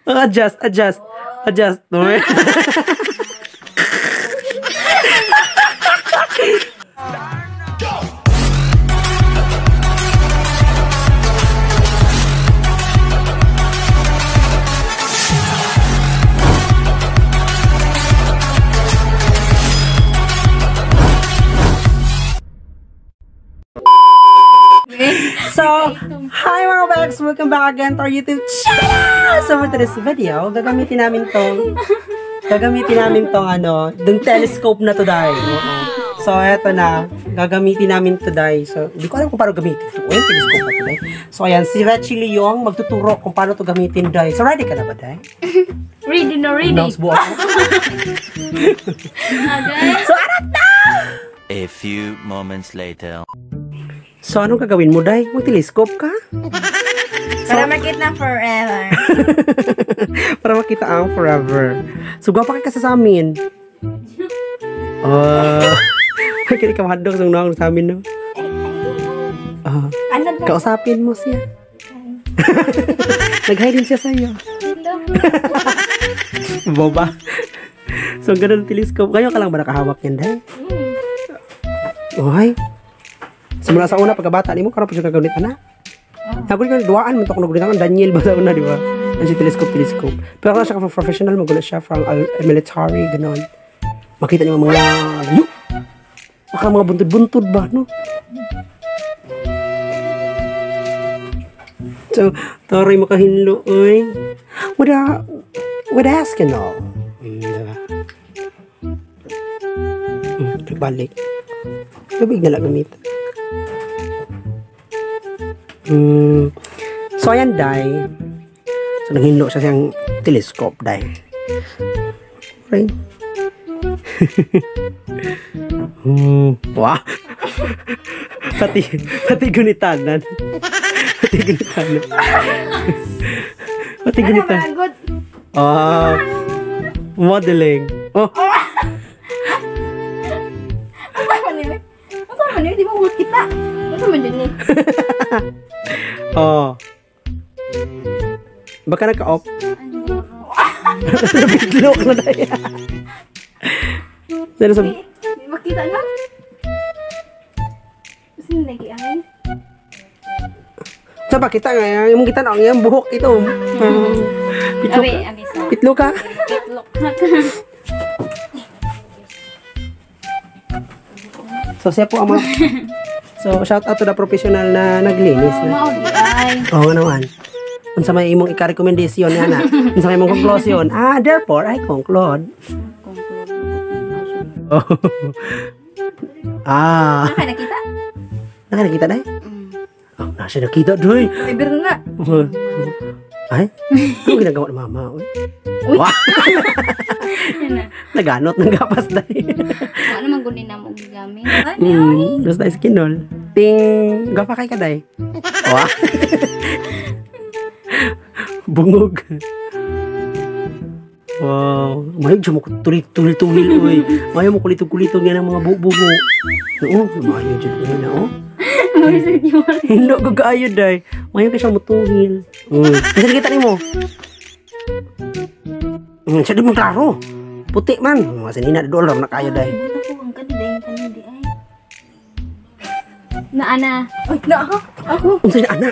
Adjust, adjust, adjust. No? So, hi mga Bex! Welcome back again to our YouTube channel! So, for today's video, gagamitin namin tong ano, yung telescope na to, dai. Oo. So, eto na. Gagamitin namin to, dai. So, hindi ko alam kung paano gamitin to. Yung telescope na to, dai. So, ayan, si Rechi Leong magtuturo kung paano to gamitin, dai. So, ready ka na ba, dai? Ready na ready. Nose buo ako. So, arat na! A few moments later. So, anong gagawin mo, Day? Mag-telescope ka? Para makita forever. Para makita ang forever. So, gwapa ka kasi sa amin. Kaya ka mahadlok sa unang sa amin, no? Ano ba? Kausapin mo siya. Nag-hi din siya sa'yo. Boba. So, ganun ang telescope. Kayo ka lang ba nakahawak yan, Day? Oy. Simula sa una, pagkabata ni mo, karon pa siya kagunit na. Sabi ko, duwaan mo ito kung nagunit ang Daniel ba sa una, di ba? Ang si telescope, telescope. Pero ako siya professional, magulat siya from military, gano'n. Makita niyo mga layo. Baka mga buntod-buntod ba, no? So, taray makahinlo, oy. What ask and all? Diba? Balik. Tubig na lang gamit. So, ayan, Day. So, nanghinlo siya siyang telescope, Day. Right? Wow! Pati gunitanan. Pati gunitanan. Pati gunitanan. Ah, modeling. Oh! Asa man ni? Asa man ni? Di ba huwag kita? Asa man din ni? Oh. Baka naka-off. Nabitlok na tayo. Sino sabi? Di makita na. Sino nag-iangin? Sa pakita nga, yung kita na ang iyang buhok ito. Pitlok. Pitlok ka? Pitlok. So siya po ang mga... So, shout out to the professional na naglinis. Na. Oo naman. Unsa may imong ika-recommendation nga na. Unsa may imong conclusion. Ah, therefore, I conclude. Oh. Ah. Naka nakita? Naka nakita dai? Oh, nasa nakita dai. Ibir na. Ay, ano ginagawa ng mama? Uy. Wah. Naganot ng gapas dai. Ano man gunin na mo gigamit? Basta skinol. Ting, gapa kay kaday. Wah. Bungog. Wow, mayo jud mo tulit-tulit uy. Mayo mo kulit-kulit nga ng mga bugo. Oo, mayo jud na oh. Hindi ko kaayo day. Mayo kay siya mutuhil. Kasi kita nimo. Sa di mo klaro. Puti man. Mga sinina dool ra na kayo day. Na ana. Oy, na ako. Ako. Unsa na ana?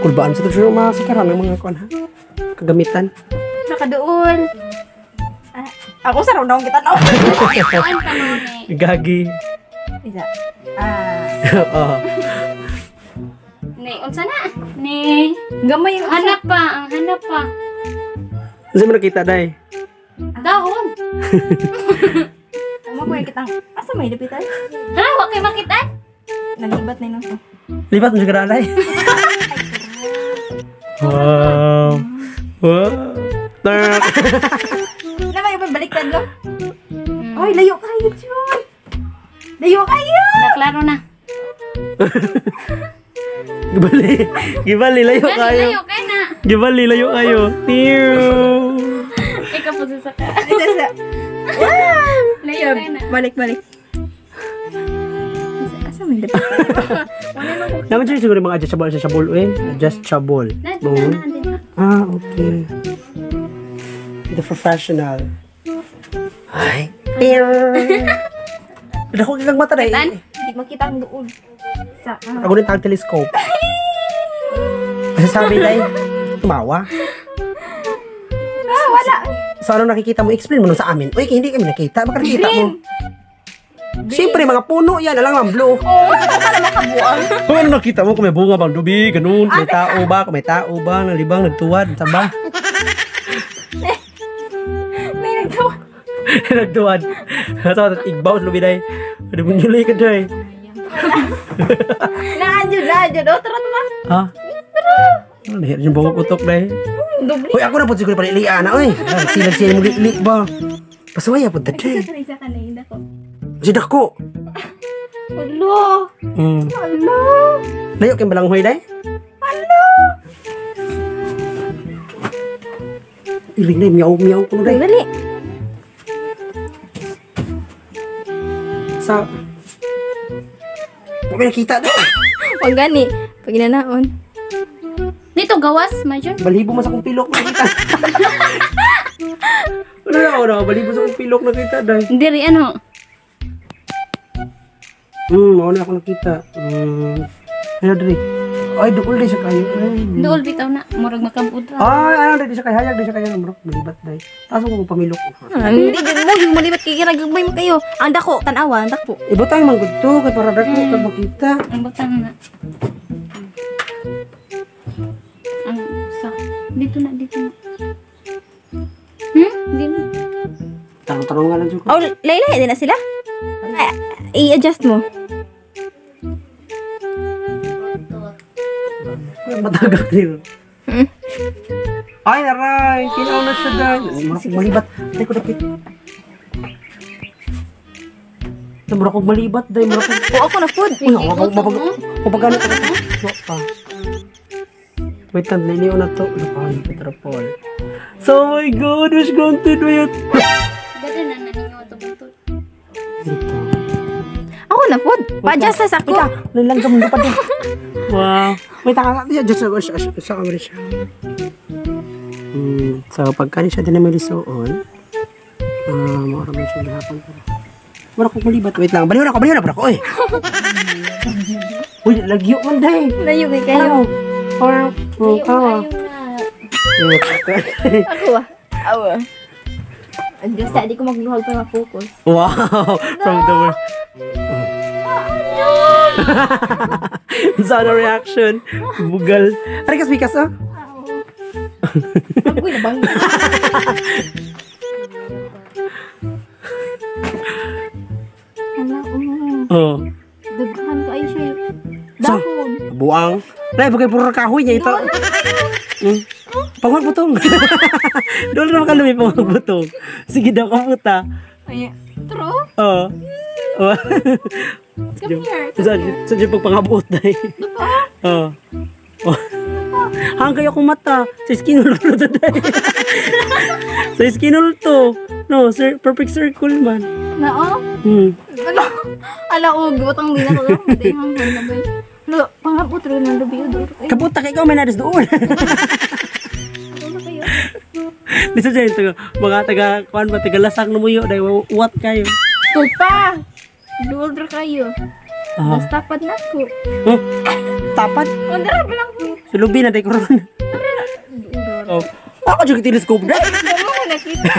Kulbaan sa to mga sikaran ng mga kuan ha. Kagamitan. Nakaduol. Ako sa raw kita no. Gagi. Isa. Oo. Ni unsa na? Ni gamay yung hanap pa, ang hanap pa. Unsa man nakita day? Dahon. Tama ko kitang asa may dapitan? Ha, wa kay makita? Nalibat na yun. Libat mo siya day. Wow. Wow. Na may baliktad no? Oy, layo kayo, Chuy. Layo kayo. Naklaro na. Gibali. Gibali layo kayo. Layo kayo na. Gibali layo kayo. Tiyo. Ikaw po sa saka. Layo kayo na. Balik, balik. Asa may dapitan? Naman siya siguro mga adjustable, adjustable, eh. Adjustable. Ah, okay. The professional. Ay. Dako kang mata dai. Tan? Hindi makita ang duol. Sa Ako rin tag telescope. Kasi sabi day, tumawa. Ah, wala. So ano nakikita mo? Explain mo nun sa amin. Uy, hindi kami nakita. Baka nakita mo. Siyempre, mga puno yan. Alam nga, blue. Oo, oh, para makabuang. Kung ano nakita mo, kung may bunga bang dubi, ganun, kung may tao ba, kung may tao ba, nalibang, nagtuwad, saba. May nagtawa. Nagtuwad. So, igbaw sa lubi day. Ano mo nilay ka day? Naadyo, naadyo. Oh, tara, tara. Ha? Ano, nahirap yung bunga putok day. Doble. Hoy, ako na po siguro palilian na, oy. Silag siya mo li ba? Pasawaya po day. Isa ka na, hindi ko. Si dako. Alo. Alo. Layo kay balanghoy day? Alo. Iling na, miyaw miyaw ko day. Dali. Sa Huwag may nakita day. Huwag gani. Pag ginanaon. Dito gawas, Major. Balibo mo sa akong pilok nakita. Wala na ako na, balibo sa akong pilok nakita day. Diri ano? Mao na ako nakita. Ano diri? Ay, duol di siya kayo. Ay. Duol bitaw na, murag makabud ra. Ay, ano di siya kayo, hayag di siya kayo. Murag malibat day. Taas mo kung pamilok. Hindi, di mo. Yung malibat kay Kiragagmay mo kayo. Ang dako, tanawa, ang dako. Ibutang man gud to kay para dako kag makita. Ang butang na. Ang sa dito na, dito na. Di na. Tarong-tarong nga lang jud ko. Oh, laylay, din na sila. Ay, i-adjust mo. Matagak niyo. Hmm? Ay, aray! Tinaw na siya dahil. Murag kong malibat. Ay, ko dapit. Murag kong malibat dahil. Murag kong... Oo, ako na food. Uy, mapagano ko na to. Pa. Wait lang, liliw na to. Ano pa, ano pa, Paul. So, oh my God, wish granted mo yun. Dali na na ninyo ato butol. Dito. Ako na food. Pa-adjust na sa ako. Wait lang, nilanggam na pa din. Wow. Wait, taka. Just, sa camera siya. So, pagka siya din na may lisuon, mura man siya gihapon. Mura kong malibat. Wait lang. Baliw na ako, baliw na ako. Oy! Uy, lagyo man day. Layo kay kayo. Or, oh, Ayaw, oh. ayaw na. Ako ah. Awa. Adjust na, di ko magluhag para ma-focus. Wow! From the world. Sana reaction. Bugal. Ari kas bikas ah. Agoy na bang. Ala, oh. Oh. Daghan ka ay siya. Dahon. Buang. Nay, bagay puro kahoy niya ito. Pangwag butong. Doon na makalumi pangwag butong. Sige daw kaputa. Ay, true. Oo. Oh. Come here. Sa sa pagpangabot day. Oo. Oh. Hanggang akong mata. Sa skinol to day. Sa skinol to. No, sir, perfect circle man. Na oh. Ano? Ala ko, gibutang din ako. Hindi hanggang na ba. Lo, pangabot rin ng lubi doon. Kaputa kay ikaw may naris doon. Ano kayo? Lisa dyan, taga, mga taga, kuan ba, taga lasang numuyo, dahil uwat kayo. Tupa! Duol ra kayo. Ah. Mas tapad na ko. Oh, tapad. Ondra pa lang ko. Sulubi na tayo karon. Oh. Ako jud telescope dai. Damo ko nakita.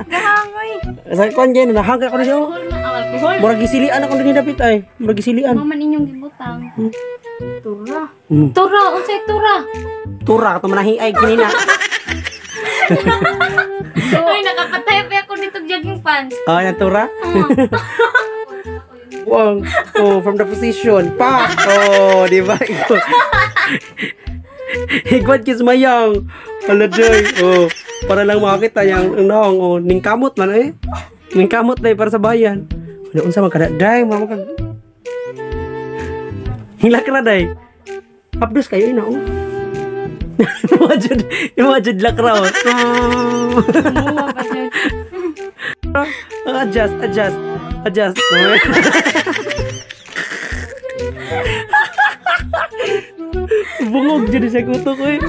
Gahangoy. Sa kuan dyan, nahangga ko na siya. Alcohol na, ang alcohol. Murag gisilian ako dinhi dapit ay. Murag gisilian. Mama ninyong gibutang. Tura. Tura, unsay tura? Tura kato manahi ay kinina. Ay, nakapatay pa ako nito jogging pants. Ah, oh, tura. Wow. Oh, from the position. Pa. Oh, di ba? Higwad kis mayang. Hala joy. Oh, para lang makakita yang ang naong oh, ningkamot man eh. Ningkamot day para sa bayan. Ano unsa man kada day, mo kag Hilak ra day. Hapdos kayo ina oh. Imagine, imagine lakra oh. Muwa pa siya. Adjust, adjust, adjust. Bungog jud siya kutok eh.